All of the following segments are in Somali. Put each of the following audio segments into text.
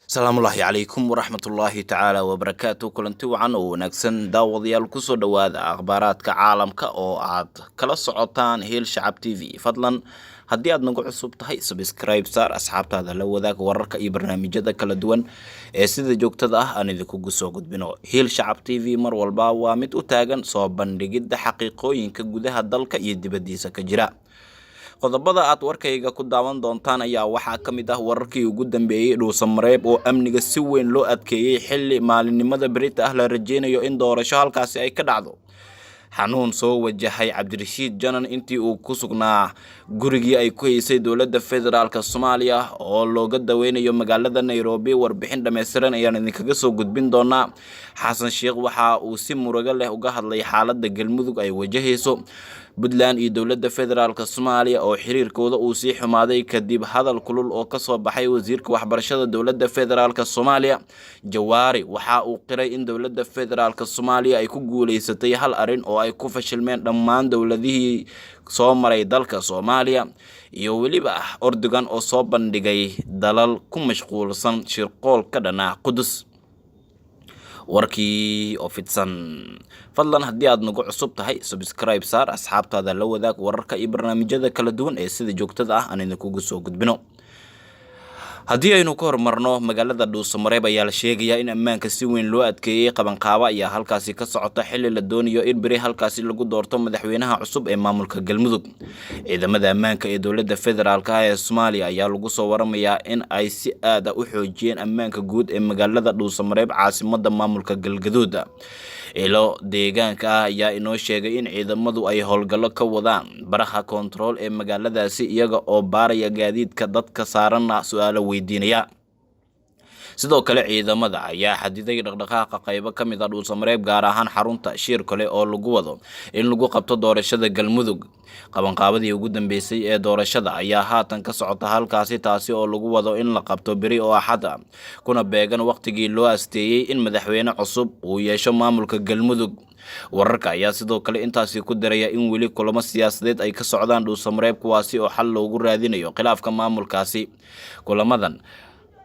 Asalaamullaahi calaykum waraxmatullaahi tacaala wabarakaatu. Kulanti wacan oo wanaagsan, daawadayaal, kusoo dhowaada akhbaaraadka caalamka oo aad kala socotaan Heel Shacab TV. Fadlan, haddii aad nagu cusub tahay, subscribe saar, asxaabtaada la wadaag wararka iyo barnaamijyada kala duwan ee sida joogtada ah aan idinkugu soo gudbino. Heel Shacab TV mar walba waa mid u taagan soo bandhigidda xaqiiqooyinka gudaha dalka iyo dibaddiisa ka jira. Qodobada aad warkayga ku daawan doontaan ayaa waxaa ka mid ah wararkii ugu dambeeyey Dhuusamareeb oo amniga si weyn loo adkeeyey, xilli maalinimada berita ah la rajeynayo in doorasho halkaasi ay ka dhacdo. Xanuun soo wajahay Cabdirashiid Janan intii uu ku sugnaa gurigii ay ku haysay dowladda federaalk Soomaaliya oo looga daweynayo magaalada Nairobi, warbixin dhammaystiran ayaan idinkaga soo gudbin doonaa. Xasan Sheekh waxa uu si murugo leh uga hadlay xaaladda Galmudug ay wajahayso. Puntland iyo dowladda federaalk Soomaaliya oo xiriirkooda uu sii xumaaday kadib hadal kulul oo kasoo baxay wasiirka waxbarashada dowladda federaalk Soomaaliya. Jawaari waxa uu qiray in dowladda federaalk Soomaaliya ay ku guuleysatay hal arrin oo ay ku fashilmeen dhammaan dowladihii soo maray dalka Soomaaliya. Iyo weliba Erdogan oo soo bandhigay dalal ku mashquulsan shirqool ka dhan ah Qudus. Warkii oo fidsan. Fadlan, haddii aad nagu cusub tahay, subscribe saar, asxaabtaada la wadaag wararka iyo barnaamijyada kala duwan ee sida joogtada ah aan idinkugu soo gudbino. Haddii aynu ka hormarno, magaalada Dhuusamareeb ayaa la sheegayaa in ammaanka si weyn loo adkeeyey. Qabanqaabo ayaa halkaasi ka socota, xilli la doonayo in beri halkaasi lagu doorto madaxweynaha cusub ee maamulka Galmudug. Ciidamada ammaanka ee dowladda federaalk ah ee Soomaaliya ayaa lagu soo waramayaa in ay si aad ah u xoojiyeen ammaanka guud ee magaalada Dhuusamareeb, caasimada maamulka Galgaduud. Ilo deegaanka ah ayaa inoo sheegay in ciidamadu ay howlgallo ka wadaan baraha koontarool ee magaaladaasi, iyaga oo baaraya gaadiidka, dadka saaranna su-aalo weydiinaya. Sidoo kale, ciidamada ayaa xadiday dhaqdhaqaaqa qaybo ka mid ah Dhuusamareeb, gaar ahaan xarunta shir kale oo lagu wado in lagu qabto doorashada Galmudug. Qabanqaabadii ugu dambeysay ee doorashada ayaa haatan ka socota halkaasi, taasi oo lagu wado in la qabto beri oo Axad ah, kuna beegan waqtigii loo asteeyey in madaxweyne cusub uu yeesho maamulka Galmudug. Wararka ayaa sidoo kale intaasi ku daraya in weli kulamo siyaasadeed ay ka socdaan Dhuusamareeb, kuwaasi oo xal loogu raadinayo khilaafka maamulkaasi. Kulamadan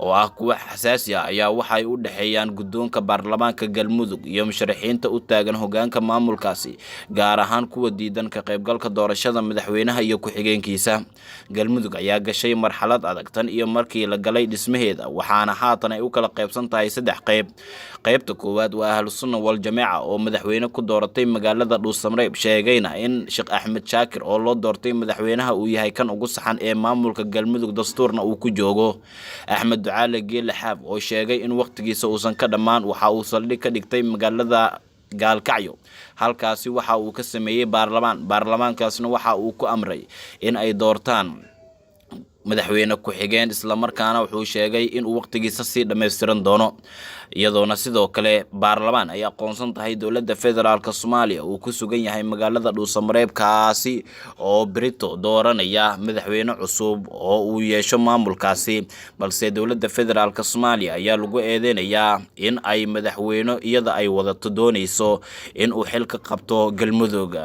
oo ah kuwo xasaasi ah ayaa waxay u dhexeeyaan guddoonka baarlamaanka Galmudug iyo musharaxiinta u taagan hogaanka maamulkaasi, gaar ahaan kuwa diidan ka qaybgalka doorashada madaxweynaha iyo ku-xigeenkiisa. Galmudug ayaa gashay marxalad adag tan iyo markii la galay dhismaheeda, waxaana haatan ay u kala qaybsan tahay saddex qayb. Qaybta koowaad waa Ahlu Sunna Wal Jameeca oo madaxweyne ku dooratay magaalada Dhuusamareeb, sheegayna in Sheekh Axmed Shaakir oo loo doortay madaxweynaha uu yahay kan ugu saxan ee maamulka Galmudug, dastuurna uu ku joogo. Axmed Ducaale Geele Xaaf oo sheegay in waqtigiisa uusan ka dhammaan, waxa uu saldhig ka dhigtay magaalada Gaalkacyo. Halkaasi waxa uu ka sameeyey baarlamaan, baarlamaankaasna waxa uu ku amray in ay doortaan madaxweyne ku-xigeen, islamarkaana wuxuu sheegay inuu waqtigiisa sii dhammaystiran doono, iyadoona sidoo kale baarlamaan ay aqoonsan tahay dowladda federaalk Soomaaliya uu ku sugan yahay magaalada Dhuusamareeb, kaasi oo berito dooranaya madaxweyne cusub oo uu yeesho maamulkaasi. Balse dowladda federaalk Soomaaliya ayaa lagu eedeynayaa in ay madaxweyne iyada ay wadato dooneyso in uu xil ka qabto Galmudug.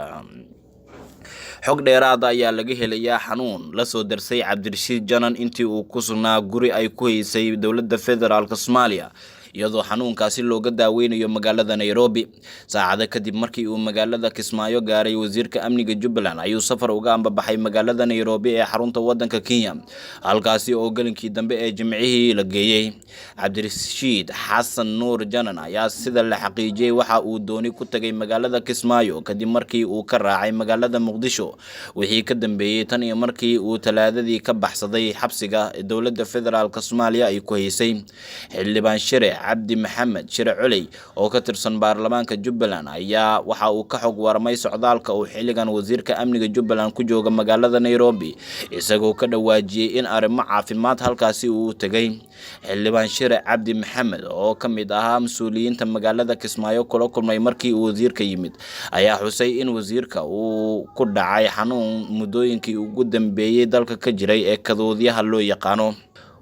Xog dheeraada ayaa laga helayaa xanuun lasoo darsay Cabdirashiid Janan intii uu ku sugnaa guri ay ku haysay dowladda federaalk Soomaaliya, iyadoo xanuunkaasi looga daaweynayo magaalada Nairobi. Saacado kadib markii uu magaalada Kismaayo gaaray wasiirka amniga Jubbaland, ayuu safar uga ambabaxay magaalada Nairobi ee xarunta wadanka Kenya, halkaasi oo gelinkii dambe ee Jimcihii la geeyey. Cabdirashiid Xasan Nuur Janan ayaa, sida la xaqiijiyey, waxa uu dooni ku tagay magaalada Kismaayo kadib markii uu ka raacay magaalada Muqdisho, wixii ka dambeeyey tan iyo markii uu Talaadadii ka baxsaday xabsiga dowladda federaalk Soomaaliya ay ku haysay. Xildhibaan Shire Cabdi Maxamed Shire Coley oo ka tirsan baarlamaanka Jubbaland ayaa waxa uu ka xog warmay socdaalka uu xilligan wasiirka amniga Jubbaland ku jooga magaalada Nairobi, isagoo ka dhawaajiyey in arrimo caafimaad halkaasi uu u tegay. Xildhibaan Shire Cabdi Maxamed oo ka mid ahaa mas-uuliyiinta magaalada Kismaayo kula kulmay markii uu wasiirka yimid ayaa xusay in wasiirka uu ku dhacay xanuun muddooyinkii ugu dambeeyey dalka ka jiray ee kaduudyaha loo yaqaano.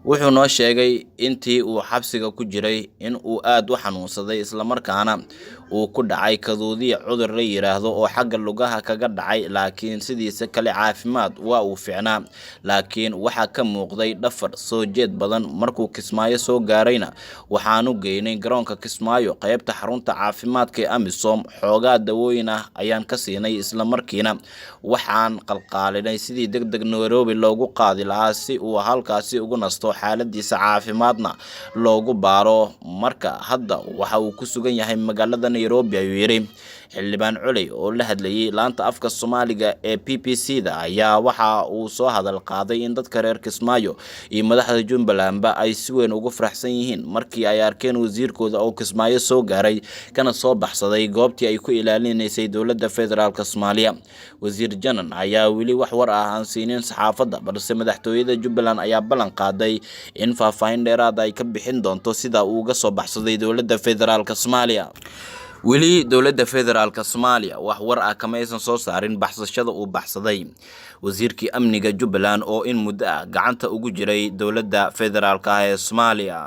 Wuxuu noo sheegay intii uu xabsiga ku jiray in uu aada u xanuunsaday, islamarkaana uu ku dhacay kaduudiya cudur la yiraahdo oo xagga lugaha kaga dhacay, laakiin sidiisa kale caafimaad waa uu fiicnaa, laakiin waxaa ka muuqday dhafar soo jeed badan. Markuu Kismaayo soo gaarayna waxaanu geynay garoonka Kismaayo qaybta xarunta caafimaadka ee AMISOM, xoogaa dawooyin ah ayaan ka siinay, isla markiina waxaan qalqaalinay sidii degdeg Nairobi loogu qaadi lahaa si uu halkaasi ugu nasto, xaaladiisa caafimaadna loogu baaro. Marka hadda waxa uu ku sugan yahay magaalada Nairobi, ayuu yidhi. Xildhibaan Culey oo la hadlayay laanta afka Soomaaliga ee BBC da ayaa waxa uu soo hadal qaaday in dadka reer Kismaayo iyo madaxda Jubbalandba ay si weyn ugu faraxsan yihiin markii ay arkeen wasiirkooda oo Kismaayo soo gaaray kana soo baxsaday goobtii ay ku ilaalinaysay dowladda federaalka Soomaaliya. Wasiir Janan ayaa weli wax war ah aan siinin saxaafadda, balse madaxtooyada Jubbaland ayaa ballan qaaday in faahfaahin dheeraad ay ka bixin doonto sida uu uga soo baxsaday dowladda federaalka Soomaaliya. Weli dowladda federaalka Soomaaliya wax war ah kama aysan soo saarin baxsashada uu baxsaday wasiirkii amniga Jubbaland oo in muddo ah gacanta ugu jiray dowladda federaalka ah ee Soomaaliya.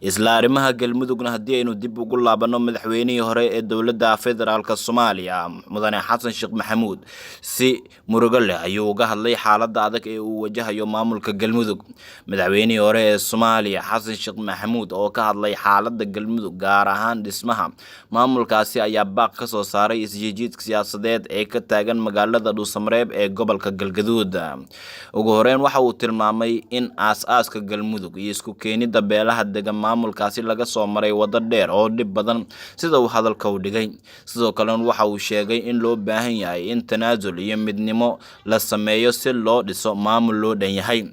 Isla arrimaha Galmudugna haddii aynu dib ugu laabanno, madaxweynihii hore ee dowladda federaalka Soomaaliya Mudane Xasan Sheekh Maxamuud si murugo leh ayuu uga hadlay xaaladda adag ee uu wajahayo maamulka Galmudug. Madaxweynihii hore ee Soomaaliya Xasan Sheekh Maxamuud oo ka hadlay xaaladda Galmudug, gaar ahaan dhismaha maamulkaasi, ayaa baaq ka soo saaray isjiijiidka siyaasadeed ee ka taagan magaalada Dhuusamareeb ee gobolka Galgaduud. Ugu horeyn waxa uu tilmaamay in aas-aaska Galmudug iyo isku keenidda beelaha degan maamulkaasi laga soo maray waddo dheer oo dhib badan, sida uu hadalka u dhigay. Sidoo kalena waxa uu sheegay in loo baahan yahay in tanaasul iyo midnimo la sameeyo si loo dhiso maamul loo dhan yahay.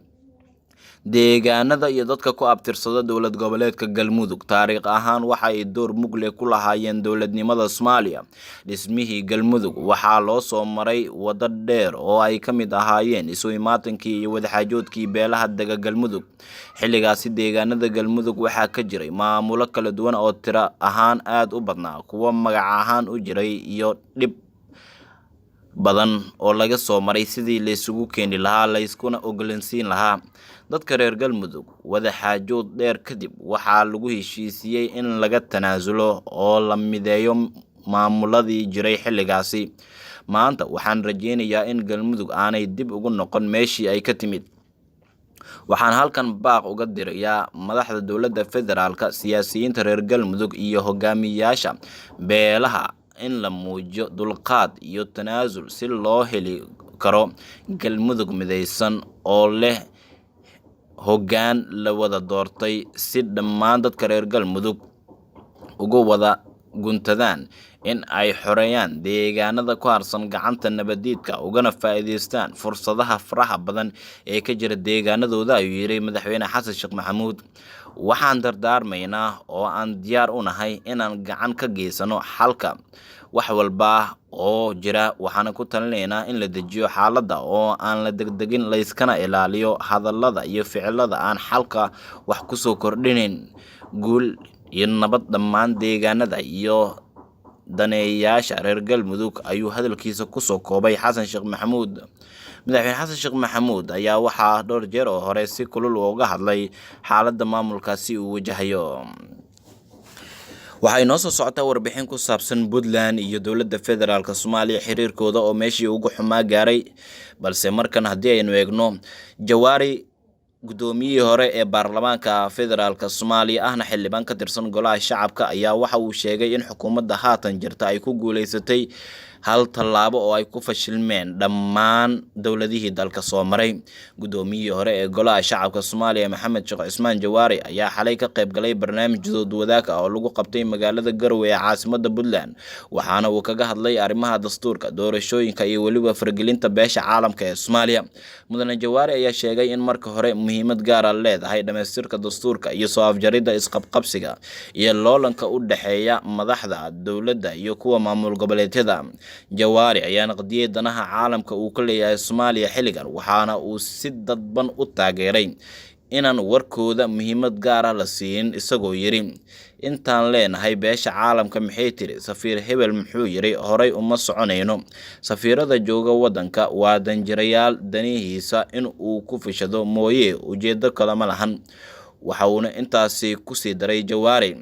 Deegaanada iyo dadka ku abtirsada dowlad goboleedka Galmudug taariikh ahaan waxa ay door mug leh ku lahaayeen dowladnimada Soomaaliya. Dhismihii Galmudug waxaa loo soo maray waddo dheer oo ay ka mid ahaayeen isu imaatinkii iyo wadaxaajoodkii beelaha dega Galmudug. Xilligaasi deegaanada Galmudug waxaa ka jiray maamulo kala duwan oo tiro ahaan aad u badnaa, kuwo magac ahaan u jiray, iyo dhib badan oo laga soo maray sidii laysugu keeni lahaa layskuna ogolansiin lahaa dadka reer Galmudug. Wadaxaajood dheer kadib waxaa lagu heshiisiyey in laga tanaasulo oo la mideeyo maamuladii jiray xilligaasi. Maanta waxaan rajeynayaa in Galmudug aanay dib ugu noqon meeshii ay ka timid. Waxaan halkan baaq uga dirayaa madaxda dowladda federaalka, siyaasiyiinta reer Galmudug iyo hogaamiyaasha beelaha in la muujiyo dulqaad iyo tanaasul si loo heli karo Galmudug midaysan oo leh hoggaan la wada doortay, si dhammaan dadka reer Galmudug uga wada guntadaan in ay xoreeyaan deegaanada ku harsan gacanta nabadiidka, ugana faa'iidaystaan fursadaha faraha badan ee ka jira deegaanadooda, ayuu yidhi Madaxweyne Xasan Sheekh Maxamuud. Waxaan dardaarmaynaa oo aan diyaar u nahay inaan gacan ka geysano xalka wax walba oo jira, waxaana ku talinaynaa in la dejiyo xaaladda oo aan la degdegin, layskana ilaaliyo hadallada iyo ficilada aan xalka wax kusoo kordhinayn. Guul iyo nabad dhammaan deegaanada iyo daneeyayaasha reer Galmudug, ayuu hadalkiisa kusoo koobay Xasan Sheekh Maxamuud. Madaxweyne Xasan Sheekh Maxamuud ayaa waxaa dhowr jeer oo hore si kulul uga hadlay xaaladda maamulkaasi uu wajahayo. Waxaa inoo soo socotaa warbixin ku saabsan Puntland iyo dowladda federaalka Soomaaliya xiriirkooda oo meeshii ugu xumaa gaaray, balse markan haddii aynu eegno, Jawaari, guddoomiyihii hore ee baarlamaanka federaalka Soomaaliya ahna xildhibaan ka tirsan golaha shacabka, ayaa waxa uu sheegay in xukuumadda haatan jirta ay ku guuleysatay hal tallaabo oo ay ku fashilmeen dhammaan dowladihii dalka soo maray. Guddoomiyihii hore ee golaha shacabka Soomaaliya Maxamed Sheekh Cismaan Jawaari ayaa xalay ka qayb galay barnaamij dood wadaag ah oo lagu qabtay magaalada Garowe ee caasimadda Puntland, waxaana uu kaga hadlay arrimaha dastuurka, doorashooyinka iyo weliba faragelinta beesha caalamka ee Soomaaliya. Mudane Jawaari ayaa sheegay in marka hore muhiimad gaara leedahay dhamaystirka dastuurka iyo soo afjaridda isqabqabsiga iyo loolanka u dhexeeya madaxda dowladda iyo kuwa maamul goboleedyada. Jawaari ayaa naqdiyey danaha caalamka uu ka leeyahay Soomaaliya xilligan, waxaana uu si dadban u taageeray inaan warkooda muhiimad gaar ah la siin, isagoo yidhi: "Intaan leenahay beesha caalamka maxay tiri, safiir hebel muxuu yidhi, horay uma soconayno. Safiirada jooga waddanka waa danjirayaal danihiisa in uu ku fishado mooye ujeedo kale ma lahan." Waxa uuna intaasi kusii daray Jawaari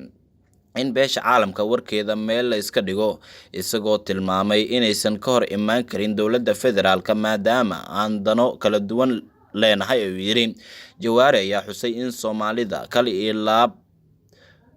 In beesha caalamka warkeeda meel la iska dhigo, isagoo tilmaamay inaysan ka hor imaan karin dowladda federaalka, maadaama aan dano kala duwan leenahay, ayuu yidhi. Jawaari ayaa xusay in Soomaalida kal iyo laab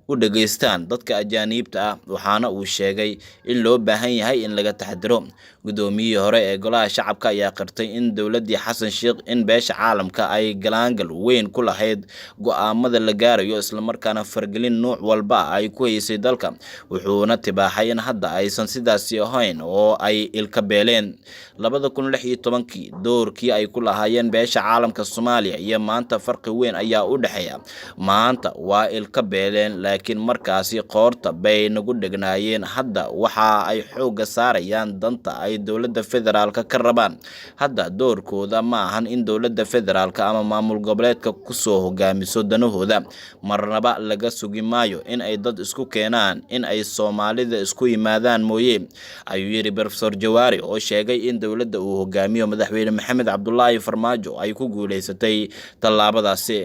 u dhageystaan dadka ajaaniibta ah, waxaana uu sheegay in loo baahan yahay in laga taxadiro. Guddoomiyihii hore ee Golaha Shacabka ayaa qirtay in dowladdii Xasan Sheikh in beesha caalamka ay galaangal weyn ku lahayd go'aamada la gaarayo, islamarkaana fargelin nuuc walba ay ku haysay dalka, wuxuuna tibaaxay in hadda aysan sidaasi ahayn oo ay ilka beeleen. 2016-kii doorkii ay ku lahaayeen beesha caalamka Soomaaliya iyo maanta farqi weyn ayaa u dhexeeya. Maanta waa ilka beeleen, laakiin markaasi qoorta bay nagu dhegnaayeen. Hadda waxa ay xoogga saarayaan danta ay dowladda federaalka ka rabaan. Hadda doorkooda ma ahan in dowladda federaalka ama maamul goboleedka kusoo hogaamiso danahooda. Marnaba laga sugi maayo in ay dad isku keenaan, in ay Soomaalida isku yimaadaan mooye, ayuu yidhi Professor Jawaari, oo sheegay in dowladda uu hogaamiyo Madaxweyne Maxamed Cabdulaahi Farmaajo ay ku guuleysatay tallaabadaasi.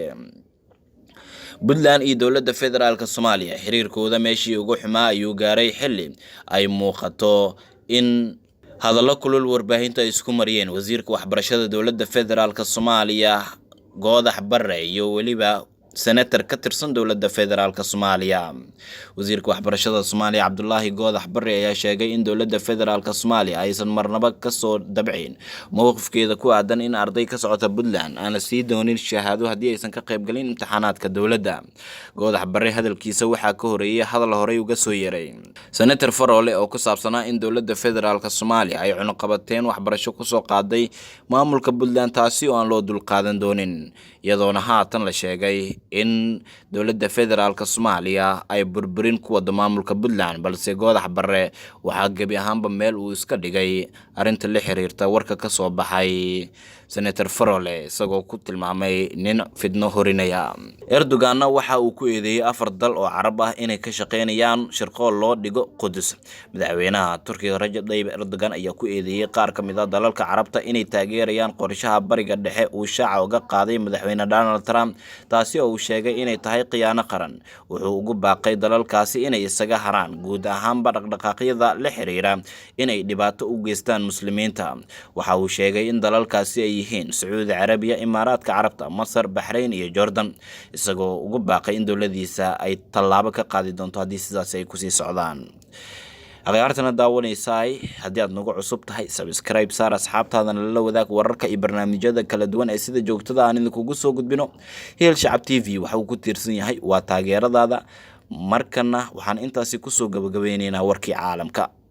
Puntland iyo dowladda federaalka Soomaaliya xiriirkooda meeshii ugu xumaa ayuu gaaray, xilli ay muuqato in hadallo kulul warbaahinta ay isku mariyeen wasiirka waxbarashada dowladda federaalka Soomaaliya Goodax Barre iyo weliba senator ka tirsan dowladda federaalka Soomaaliya. Wasiirka waxbarashada Soomaaliya Cabdulaahi Goodax Barre ayaa sheegay in dowladda federaalka Soomaaliya aysan marnaba kasoo dabcin mowqifkeeda ku aadan in arday ka socota Puntland aan la sii doonin shahaado haddii aysan ka qaybgalin imtixaanaadka dowladda. Goodax Barre hadalkiisa waxaa ka horeeyay hadal horey uga soo yeeray Senator Faroole oo ku saabsanaa in dowladda federaalka Soomaaliya ay cunuqabateen waxbarasho kusoo qaaday maamulka Puntland, taasi oo aan loo dulqaadan doonin, iyadoona haatan la sheegay in dowladda federaalka Soomaaliya ay burburin ku wado maamulka Puntland. Balse Goodax Barre waxaa gebi ahaanba meel uu iska dhigay arrinta la xiriirta warka ka soo baxay Senator Farole, isagoo ku tilmaamay nin fidno horinaya. Erdoganna waxa uu ku eedeeyey afar dal oo Carab ah inay ka shaqeynayaan shirqool loo dhigo Qudus. Madaxweynaha Turkiga Rajab Tayyip Erdogan ayaa ku eedeeyey qaar ka mid ah dalalka Carabta inay taageerayaan qorshaha Bariga Dhexe uu shaaca uga qaaday Madaxweyne Donald Trump, taasi oo uu sheegay inay tahay khiyaano qaran. Wuxuu ugu baaqay dalalkaasi inay isaga haraan guud ahaanba dhaqdhaqaaqyada la xiriira inay dhibaato u geystaan Muslimiinta. Waxa uu sheegay in dalalkaasi ay yihiin Sacuudi Carabiya, Imaaraadka Carabta, Masar, Baxrayn iyo Jordan, isagoo ugu baaqay in dowladiisa ay tallaabo ka qaadi doonto haddii sidaasi ay kusii socdaan. Akhyaartana daawanaysaay, haddii aad nagu cusub tahay, subscribe saar, asxaabtaadana lala wadaag wararka iyo barnaamijyada kala duwan ee sida joogtada aan idinkugu soo gudbino. Heel Shacab TV waxa uu ku tiirsan yahay waa taageeradaada. Markana waxaan intaasi kusoo gabagabeyneynaa warkii caalamka.